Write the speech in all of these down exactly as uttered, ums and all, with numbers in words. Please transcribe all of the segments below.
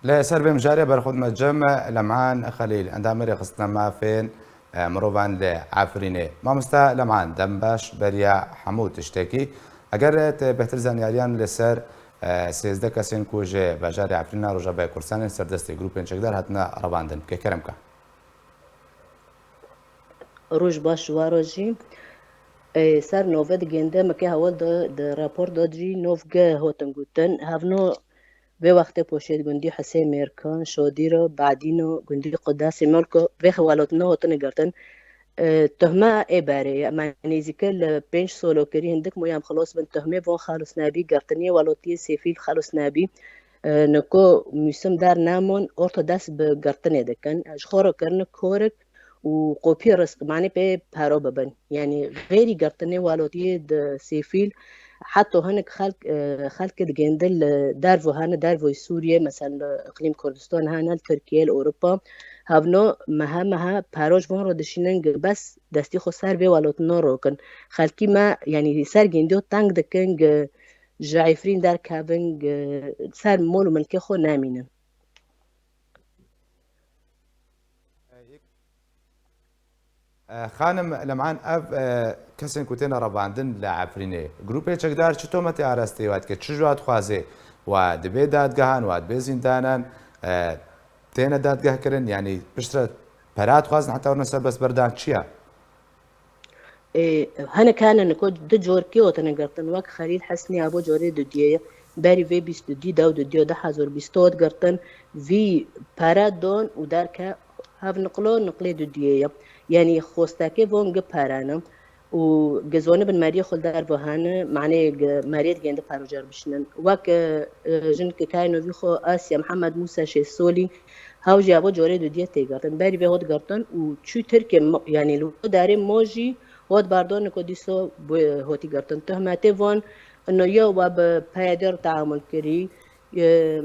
Li ser vê mijarê berxwe dime cem Lem'an Xelîl, endamê Rêxistina Mafên, e, Mirovan li Efrînê. Mamoste Lem'an, dem baş beriya hemû tiştekî. Eger te bêhtir zanyariyan li ser, e, sêzdeh kesên ku ji bajarê Efrîna Rojavayê Kurdistanê ser destê grûpên çekdar hatine revandin, bike kerem ke. Roj baş, waro jî. Ê, ser nove di gênde me ke hewl de, di rapor de jî nov ge hotin gotin. Hevno vê wextê poşêt gundî Husê Mêrkan, Şodîro, Badîno, gundî Qudasê Molko vê hewalotina hotine girtin. Ê, tuhme ê berê ye. Me nêzîke li pênc solo kirî, hindik moya em xilos bin tuhmê von xalos nebî, girtiniyê welotiyê Sêfîl xalos nebî. Ê, niko mûsim der nemon, orto dest bi girtinê dikin. Ji xwe re kirine korik, û qopî rizq, manê pê pero bibin. Yanî xêrî girtinê welotiyê di Sêfîl, heta hinek xelk, e, xelkê digêndin li dervo hene, dervoyê Sûriyê, mesela li Iqlîm Kurdistan hene, li Tirkiye, li Ewropa. Hevno mehe mehe pero ji van re dişînin, bes destî xwe ser vê welotina rokin. Xelkî me, yanî ser gêndiyo teng dikin, ji Efrîn derkevin, ser mol û milkê xwe nemînin. E, Xanim Lem'an, ev, e, kesên ku têne revandin li Efrînê, grûpê çekdar çi tometê arasteyê we dike, çi ji we dixwaze? We dibê dadgehan, we dibê zîndanan, e, têne dadgehkirin, yanî piştre pera dixwazin heta werine serbestberdan, çi ye? Ê, hinek hene niko du corkî hotine girtin, wek Xelîl Hesnî, abo corê dudiyê ye. Berî vê bîst dudî, dew dudî, du hezar bîst hot girtin, vî pere don û derke hev niqlo, niqlê dudiyê ye. Yanî xostekê von gi pere ne û gi zonibin meriyê xwe li derve hene, manê gi meriyê digên di pero cer bişînin. Wek, e, e, jinkê kayê novî xwe Asya Mihemed Mûsa şêst solî, hew jî abo corê dudiyê tê girtin. Berî vê hot girtin û çû Tirkê, mo-, yanî li wê darê mo jî hot bardon ku dîso bû hotî girtin. Tohmetê von ino ya we bi peyedêr teamul kirî, e,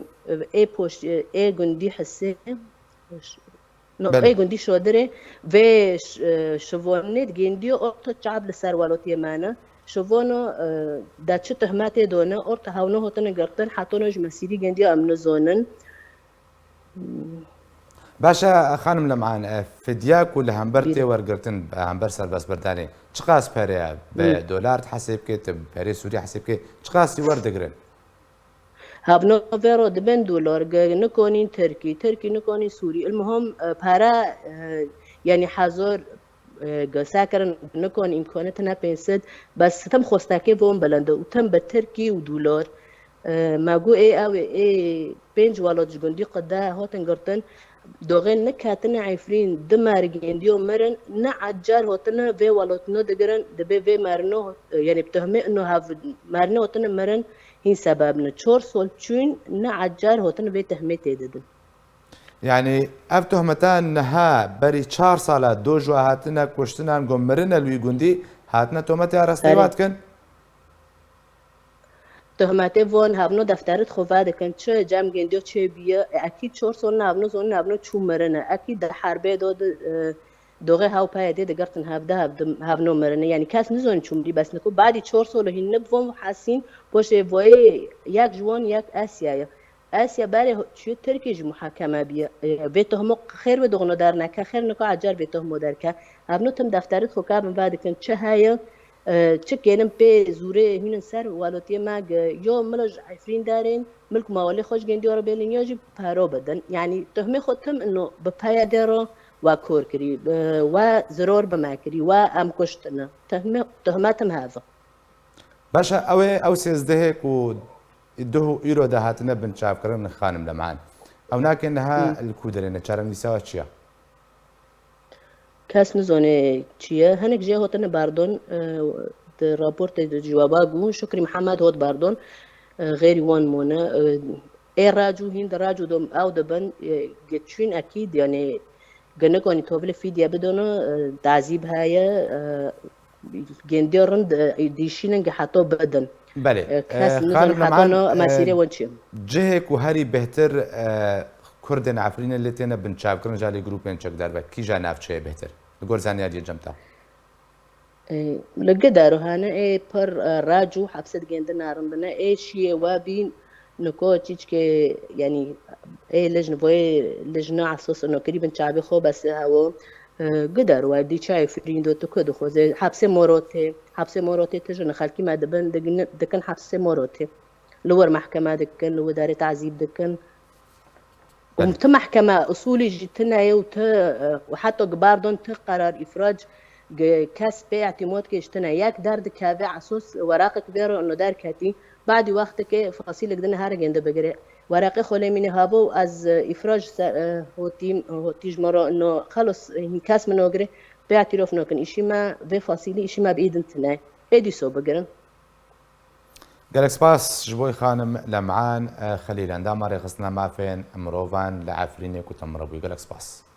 ê poş-, ê gundî Hisê, no, Belê. Ê gundî Şodirê, vê ş-, e, şivonê di gêndiyo orto çav li ser welotiyê me ne. Şivono, e, de çi tohmetê done, orto hewno hotine girtin, hetono ji mesîrî gêndiyo em nizonin. Baş e, Xanim Lem'an, e, fidya ku li hember tê wergirtin, li hember serbestbirdanê, çiqas pere ye? Bi dolar dihesêb ke, tu bi perê Sûrî hesêb ke, çiqas jî werdigrin? Hevno vero dibin dolar, ge-, nikonîn Tirkî, Tirkî nikonîn Sûrî. Ilmuhim, e, pere, e, yanî hezar, e, ge-, sekirin nikon îmkaniyet ne pênc sed, bes tim xostekê von bilind e û tim bi Tirkî û dolar. E, me got ê ew ê, ê pênc welat ji gundî Qide hatin girtin, doxê niketine Efrîn, du mer gêndiyo mirin, ne ecar hotine vê welatino digirin, dibê vê merino, yanî bi tohmê ino hev, merino hotine mirin, hîn sebeb ne. Çor sol çûn, ne ecar hotine vê tohmê tê didin. Yanî ev tohmetan niha berî çar sala do ji we hatine kuştinan, got mirine li wî gundî, hatine tohmetê arasteyê Erê. we dikin? Tohmetê von hevno defterit xwe vedikin, çi cem gêndiyo çê biye, e, ekî çor sol ne hevno zonin hevno çû mirine, ekî di herbê do di, e, doxê hew peyê dê digirtin hevde hevdi-, hevno mirine. Yanî kes nizon çû mirî, bes niko badî çor sol hîn nibvon hesîn, poşê voyê yek ji wan yek Esya ye. Esya berê ho-, çûye Tirkî ji muhakeme biye. E, vê tohmo xêr wê doxno derneke, xêr niko ecar vê tohmo derke. Hevno tim defterit xwe kabin vedikin, çi heye, e, çi kênin pê zûrê hûnin ser welotiyê me ge, yo milo ji Efrîn derên, milk mawelê xwe ji gêndiyo re bêlin, yo jî pero bidin. Yanî tohmê xwe tim ino bi peye dê re we kor kirî, bi we ziror bi me kirî, we em kuştine. Tohme-, tohme tim hev e. Baş e, ew ê, ew sêzdehê ku duh û îro de hatine binçavkirin, Xanim Lem'an. Ew nake niha Hı. li ku derê ne, çarenivîsa we çi ye? Kes nizone çi ye. Hinek jê hotine bardon, e, di raportê de cewaba got, Şukrî Mihemed hot bardon, e, xêrî wan mone, e, ê racû hîn di racû dom ew dibin, e, ge çûn ekîd, yanî ge nikonî tovilê fîdye bidon, e, tazîb heye, e, gêndiyo rind, e, dişînin ge heta bidin. Belê. E, kes E, nizon Xanim heta Lem'an, no e, mesîrê wan çi ye. Cihê ku herî bêhtir, e, Kurdên Efrînê lê têne binçavkirin ji alî grûpên çekdar ve, kîja navçeyê bêhtir? Li gor zanyariyê cem te. E, li gidaro hene ê pir, e, rac û hepse digêndin narindine. Ê şiyê we bîn niko çîçkê, yanî, Ê lijn voyê lijna esos ino kirî bin çavê xo bes hewo, e, gider werdî çayê firîndo tu ku dixwazê hepsê morotê, hepsê morotê tijin xelkî me dibin digin-, dikin hepsê morotê. Li wir mehkeme dikin, li wir darê tazîb dikin. Û Belê. Ti mehkeme usulî jî tine ye û ti, e, û heta gibardon ti qerar îfrac gi-, kes pê îtîmod kê ji tine. Yek derdikeve esos weraqek vê re no derketî. Badî wextekê fasîlek din her gênde bigire. Weraqê xwe lê mînê habo û ez, e, îfrac se-, e, hotî, hotî ji me re no xelos, e, hîn kes min ogire pê îtîrof nakin. Îşî me vê fasîlî îşî me bi îdin tine. Ê dîso bigirin. Gelek spas ji bo xanim Lem'an, e, Xelîl, endama rêxistina mafên mirovan li Efrînê ku te min re bûyî. Gelek spas.